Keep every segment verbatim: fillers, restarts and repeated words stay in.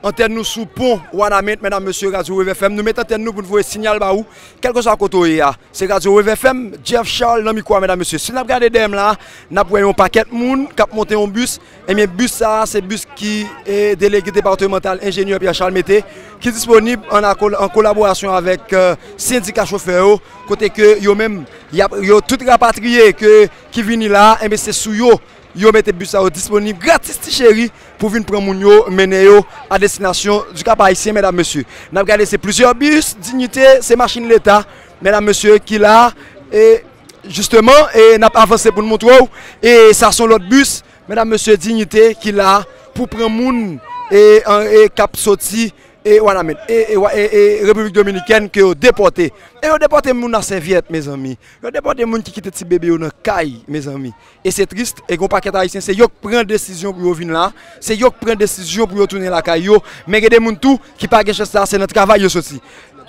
Antèn nou sou pon Wanament, medam, mesye, Radyo Wave F M. Nou met antèn nou pou n voye sinyal ba ou, kèlkeswa kote w ye a. Se Radyo Wave F M, Jeff Charles nan mikwo a, medam, mesye. Si n ap gade dèyè m la, n ap wè yon pakèt moun k ap monte yon bis. Ebyen, bis sa a, se bis ki, e, delege depatmantal enjenyè Pierre Charles mete, ki disponib an akol-, an kolaborasyon avèk, e, sendika chofè yo, kote ke yo menm, y ap, yo tout rapatriye ke, ki vini la, ebyen, se sou yo yo mete bis sa yo disponib gratis, ti cheri, pou vin pran moun yo, mennen yo a destinasyon du Cap Haïtien, medam, mesye. N ap gade, se plizyè bis, Dignité, se machin Leta, medam, mesye, ki la, e jisteman, e n ap avanse pou n montre w, e sa se yon lòt bis, medam, mesye, Dignité, ki la pou pran moun, e, an, e k ap soti e Wanament, e, e, e, e Repiblik Dominikèn ke yo depòte. E yo depòte moun a sèvyèt, mezanmi. Yo depòte moun ki kite ti bebe yo nan kay, mezanmi. E se tris, e gon pakèt Ayisyen, se yo k pran desizyon pou yo vin la, se yo k pran desizyon pou yo tounen lakay yo, men gen de moun tou ki pa gen chans la, se nan travay yo soti.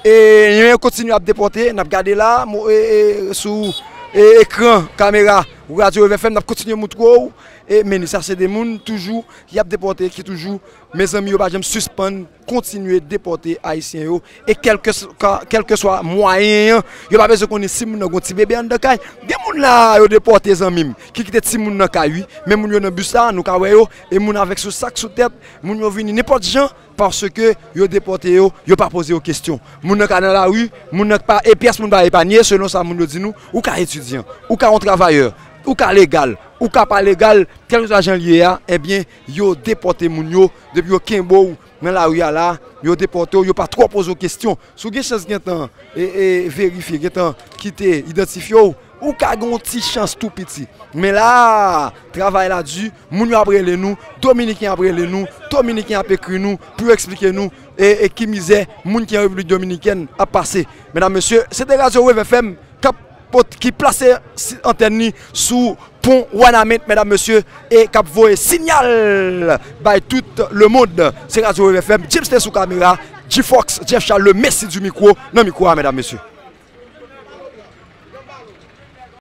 E yo kontinye ap depòte, n ap gade la, mo-, e, e, sou, e, ekran kamera Radyo Wave F M, n ap kontinye montre w, e, men sa se de moun toujou y ap depòte, ki toujou, mezanmi, yo pa janm sispann kontinye depòte Ayisyen yo, e kèlkeswa, kèlkeswa mwayen an, yo pa bezwen konnen si moun nan gon ti bebe anndan kay. Gen moun la, yo depòte, zanmi m, ki kite timoun nan kay, wi, men moun yo nan bis la, nou ka wè yo, e moun avèk sou sak sou tèt, moun yo vini nenpòt jan, paske yo depòte yo, yo pa poze yo kesyon. Moun nan ka nan lari, moun nan pa, e pyès moun pa epanye, selon sa moun yo di nou, ou ka etidyan, ou ka yon travayè, ou ka legal, ou ka pa legal, kèlkeswa jan l ye a, ebyen, yo depòte moun yo, depi yo kenbe w nan lari a la, yo depòte w, yo pa twò poze w kesyon. Si w gen chans gentan, e, e, verifye, gentan kite idantifye w, ou ka gen yon ti chans tou piti. Men la, travay la di, moun yo ap rele nou, Dominiken ap rele nou, Dominiken ap ekri nou, pou yo eksplike nou, e, e ki mizè moun ki an Repiblik Dominikèn ap pase. Medam, mesye, se te Radyo Wave F M k ap pot-, ki plase si-, antèn li sou pon Wanament, medam, mesye, e k ap voye sinyal bay tout lemonn. Se Radyo Wave F M, James te sou kamera, G-Fox, Jeff Charles, le Messi du micro, nan mikwo a, medam, mesye.